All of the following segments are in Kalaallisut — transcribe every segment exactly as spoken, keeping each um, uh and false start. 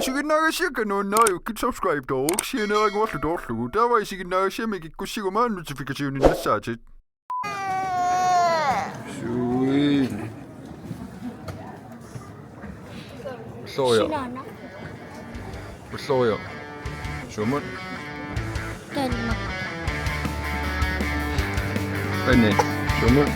Isiginnaagassiakka nuannariukkit subscribe-tooruk sianeeranguarlu toorlugu. Taava isiginnaagassiami kikkussiguma notification-innassaatit. Sui. Soja. Sinaana. Soja. Sumut. Danmark. Anni. Sumut.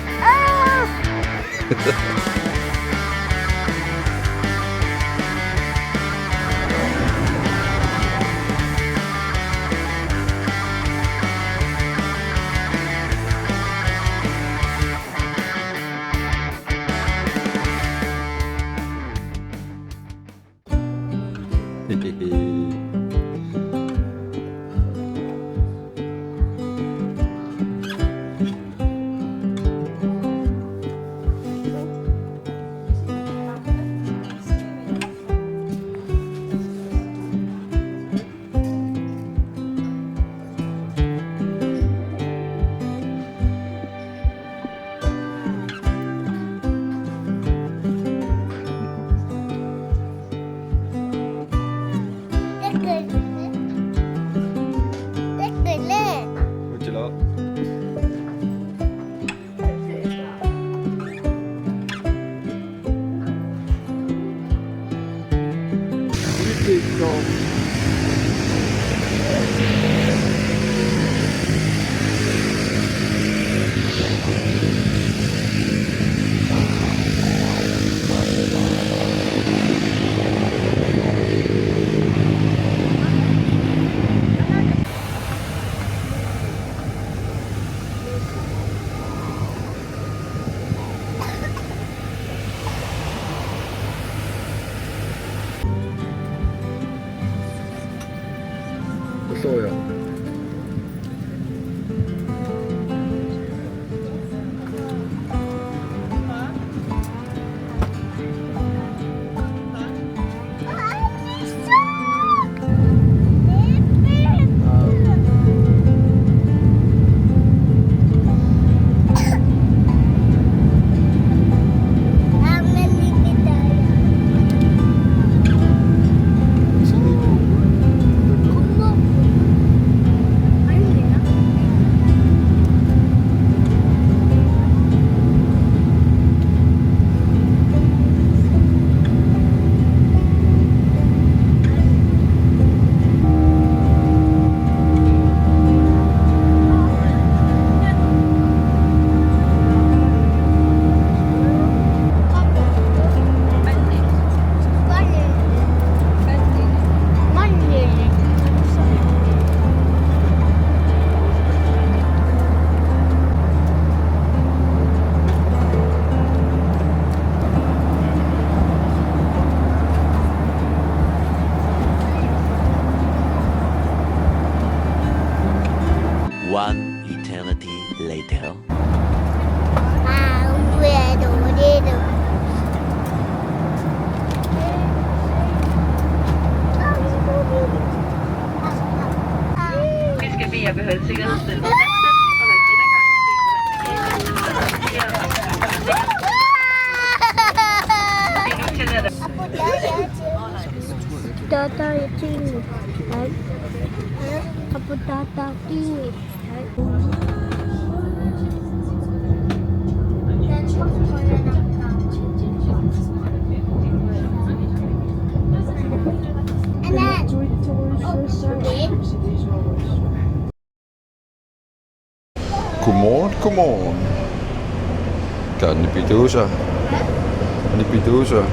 Soja. One eternity later. Tata, jeg tænker. Nej. Apu, tata, Godmorgen, godmorgen. Kan I bytte sig? Kan I bytte sig?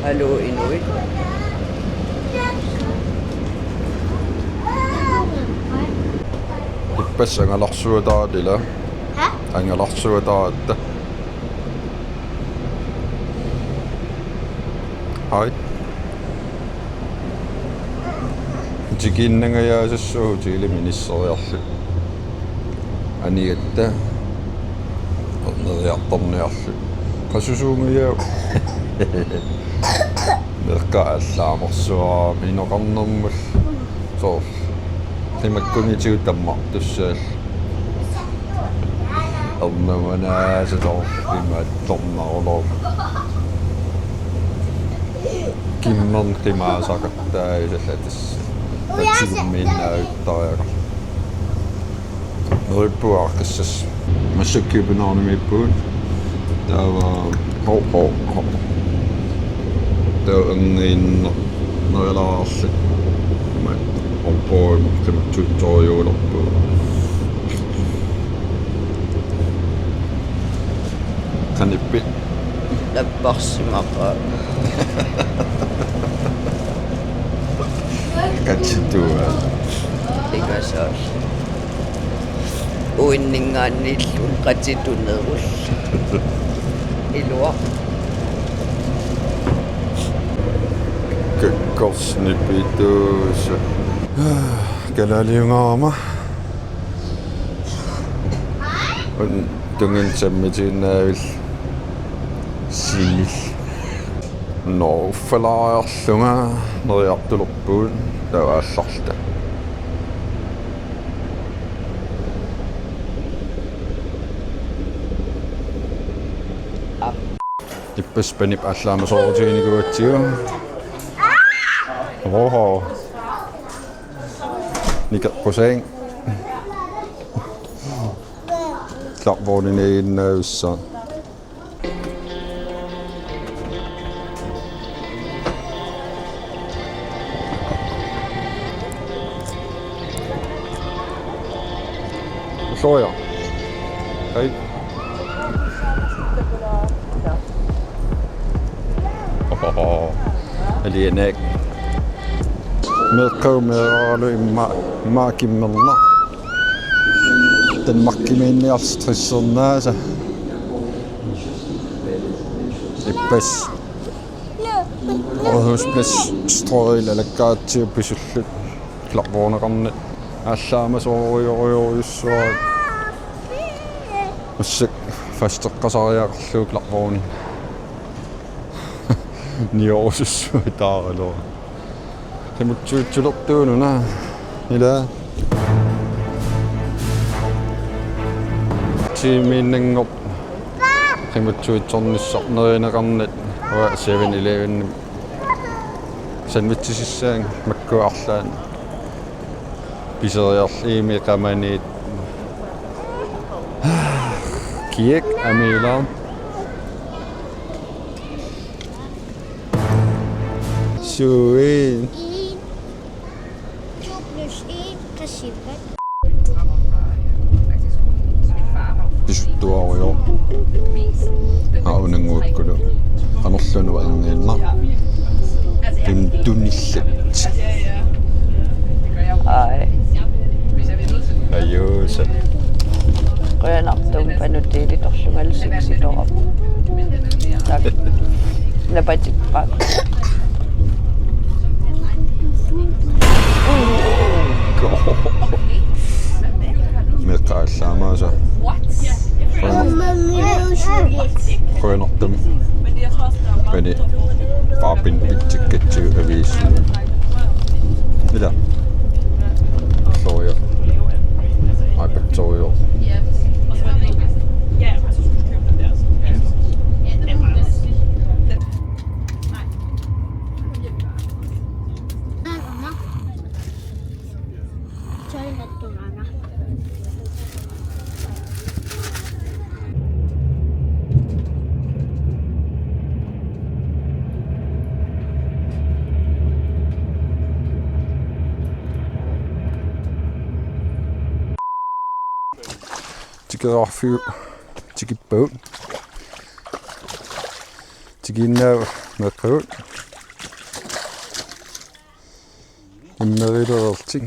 Hallo, Inuit. Ippassaq angalarsuataarlila. Hä? Angalarsuataaratta. Hej. Tikiinnangajaassasut hotelimi inisseriarluta. Aniatta. Neriartorniarlugu. Qasusuumiu. Meeqqat allaamersuarmik inoqarnermut. Soorlu qimakkunitigut tammartussaallutik. Ernumanaasoq soorlu imaattornaruloorpoq. Kimmerneq qimaasaqartaagisallu tassa. Atigummiinnaavittariaqarpoq. Neriuppunga aaqqissasoq. Massakkut Københavnimiippugut. Taava ho, ho, ho. Taava angiinna nerilaarlutik. Orpoorima qimatsutsorujuulerpugut. Qanippit? Napparsimaqaaq. Qatitua. Pingasoorsuaq. Uinninngaanniillu qatitunerullugu. Iluaq. Kukkorsnipituusa. Kalaaliungaarama. Un tungan sammitiinnaavillugu. Simil. Nå, uffalaariarlunga neriartulerpugut taava aallarluta. Ippassaq panip allaamasoorutiginikkit uatsiu. Oho. Nikeqqusaaq. Klapvogniniiginnavissaq. Soja. Hej. Ohoho. Alienak. Meeqqagut meeraagaluit immaqa, immaqa kimmernaq. Danmarkimiinniarlutik tressernaasa. Ippassaq. Rådhusplads Strøget alakkartut pisullutik. Klapvogneqarnat. Allaamasoorujoorujussuaq. Massakkut fasteqqasariaqarlugu klapvogni. Niorusussuaq taaraluaq. Qimuttuitsulertuununa. Ila. Tiimiinnanngorpoq. Qimuttuitsornissaq nerineqarnat. Uanga Seven Eleven. Sandwichisinnaavugut makkua arlaanni. Piseriarlugit qamaniit. Kiak amiilaaq. Sui. En. To plus en, qassit? Pisuttuarujoor. Aa, unannguakkulu. Qanorluunniit angiinnaq. Tuntunillat. Ai. Ajuusa. Qujanartumik Panodili torlumalu seksitorama. Tak. Napatippaat. Meeqqat allaamaasa. Qujanartumik. Pani Fabin pitsikkatsigu aviisi. Ila. Soja. Ai, soja. Tikeraarfiup tikippagut. Tikiinnaat meeqqagut. Immerilereertik.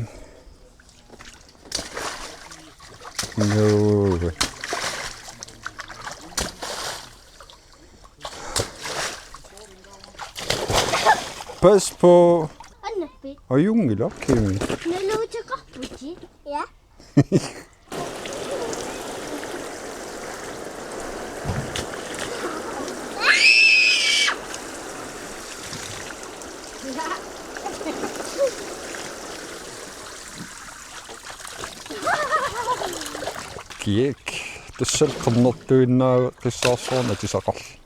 Nuu. Pas på. Annappit. Ajunngilaq, Kimi. Naluuteqarputit. Ja. Kiak. Tassal qernertuinnaaveqassaarsuarnik atisaqarluni.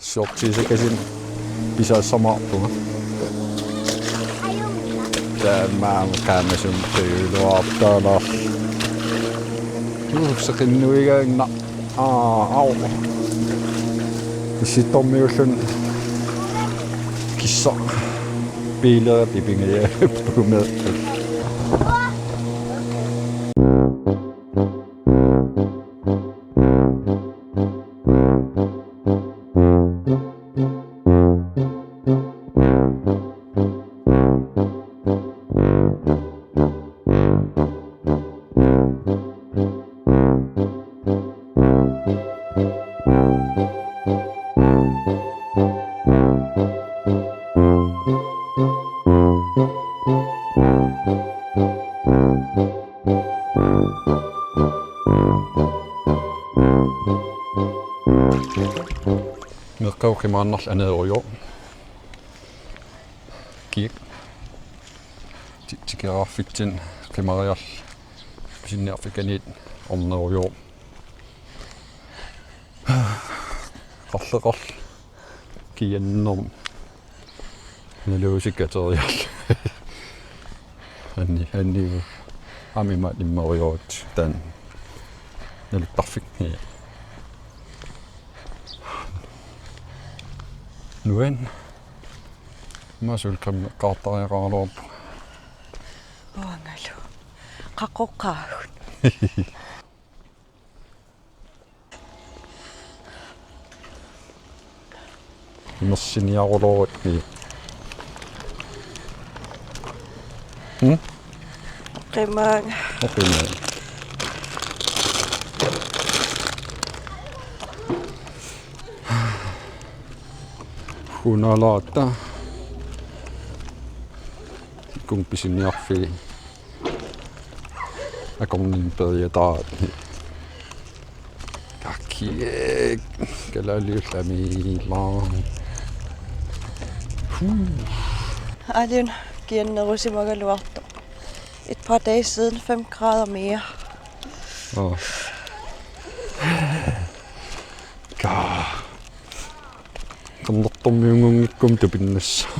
Siortiusakasiit pisassamaarpunga. Taamaammat qaamasumik tujuuluartaalaarluni. Uu, seqinnuigaanna. Aa, au. Issittormiuulluni kissaq biilerit ipingajapput. Meeqqagut qimaannarlugit aneerujoq. Kiak. Ti-, tikeraarfitsinni qimariarluni pisiniarfikkaniit ornerujoq. Qarleqarluni kiannermi naluusikkateriarluni. Anni, anni. Aamma imaat immerujorujuit taanna naluttarfik. Nuann. Immaqa solcreme eqqaartariaqaraluarpunga. Uangalu. Qaqoqqaagut. Imersiniaruloorit. Hm? Qimaanga. Qimaanga. Hunalaata. Kung pisiniarfii. Akornanni periataat. Kakkiek. Kalaaliullami lang. Huh. Aaliuna kiannerusimagaluartoq. Et par dage siden fem grader mere. Åh. Ka. Qernertormiunngunngikkummi tupinnassaaq.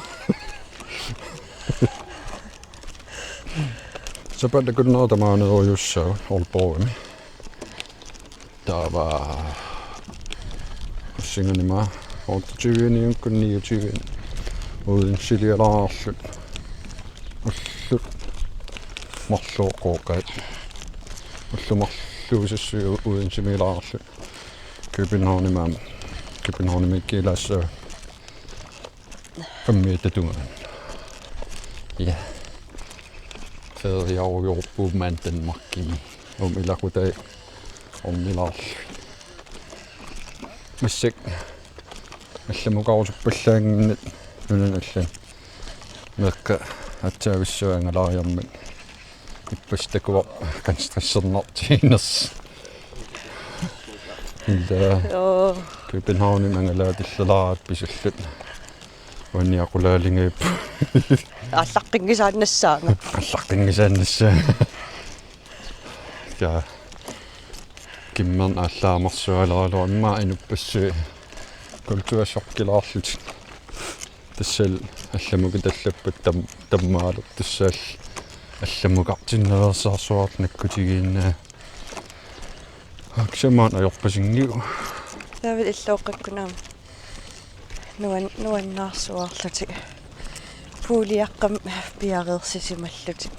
Sapaatip akunnera tamaaniirujussaagut Aalborgimi. Taava assinganima otteogtyve-niukkut niogtyve Odenselialaarluta. Ullut marluk qooqaat. Ullut marluusassuit Odensemilaarluta. Københavnimi aamma. Københavnimiikkilaassaaq. Qimmiata tungaanut. Ja. Feriarujoorpugut maani Danmarkimi. Uuma ilaqutai ornilaarlugit. Massakkut allamukaarusuppallaannginnakku nunanut allanut. Meeqqat aatsaavissuit angalaariarmata. Ippassaq takuarput kanstrissernartiinersoq. Ila. Joo. Københavnimi angalaatillalaaratsigit pisulluta. Uani aqulaalingaarput. Allaqqinngisaannassaanga. Allaqqinngisaannassaanga. Ja. Kimmerneq aallaamarsualeraluarmat inuppassuit kulturchokkilaarlutik. Tassal allamukitallappat tam-, tammaaleq tassal allamukartinnaveersaarsuartut nakkutigiinnaat. Aksamaat ajorpasinngilaq. Taava illoqqakkunnaam. Nuan-, nuannaarsuarlutik. Puuliaqqamik piareersisimallutik.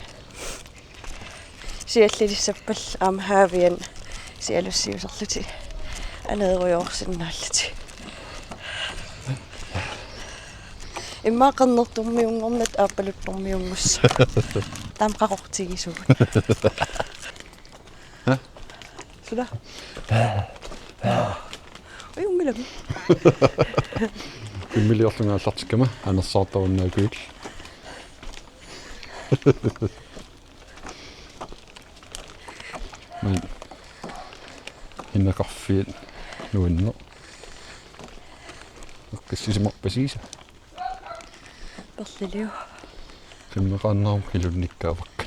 Siallilissappallu aamma haavian sialussiuserlutik aneerujoorsinnaallutik. Immaqa qernertormiunngornata aappaluttormiunngussaaq. Taama qaqortigisugut. Ha? Suna? Ui, ummilami. Ummiliorlunga aallartikkama anersaartarunnaakujul. Maani. Hinneqarfiit nuanneq. Eqqissisimarpasiisa. Perliliu. Qimmeqaannarumik ilunnikkaavakka.